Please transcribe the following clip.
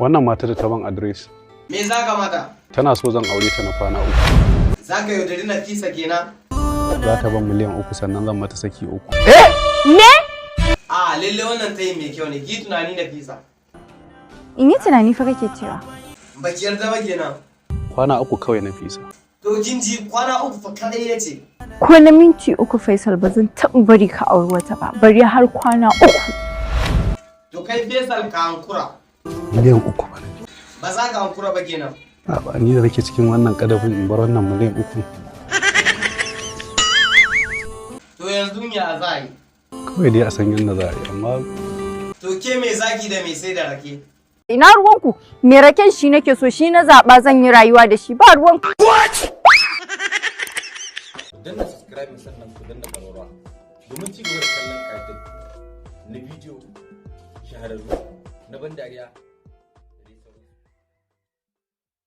Wannan matar da ta ban adres. Me za ka mata? Tana so zan aure ta na kwana 3. Za ka yaudari Nafisa kenan? Za ta ban miliyan 3, sannan zan mata saki 3. Me? A lalle wannan tayi mai kyau ne. Ki tunani, Nafisa. In yi tunani fa kake cewa. Baki yarda ba kenan? Kwana 3 kawai, Nafisa. To kin ji, kwana 3 fa kadai yace. Ko na minti 3, Faisal, ba zan taɓa bari ka auri wata ba. Bari har kwana 3. To kai Faisal, ka hankura. Miliyan 3 ba. Ba za ka hankura ba kenan? A ba, ni da nake cikin wannan kadafin in bar wannan miliyan 3? To yanzu ya za a yi? Kawai dai a san yadda za a yi, amma To ke mai zaki da mai sai da rake. Ina ruwanku? Me raken shi nake so, shi na zaɓa zan yi rayuwa da shi, ba ruwanku. Ku danna subscribe, sannan ku danna ƙararrawa domin ci gaba da kallon ƙayatar na bidiyo shahararru na ban dariya.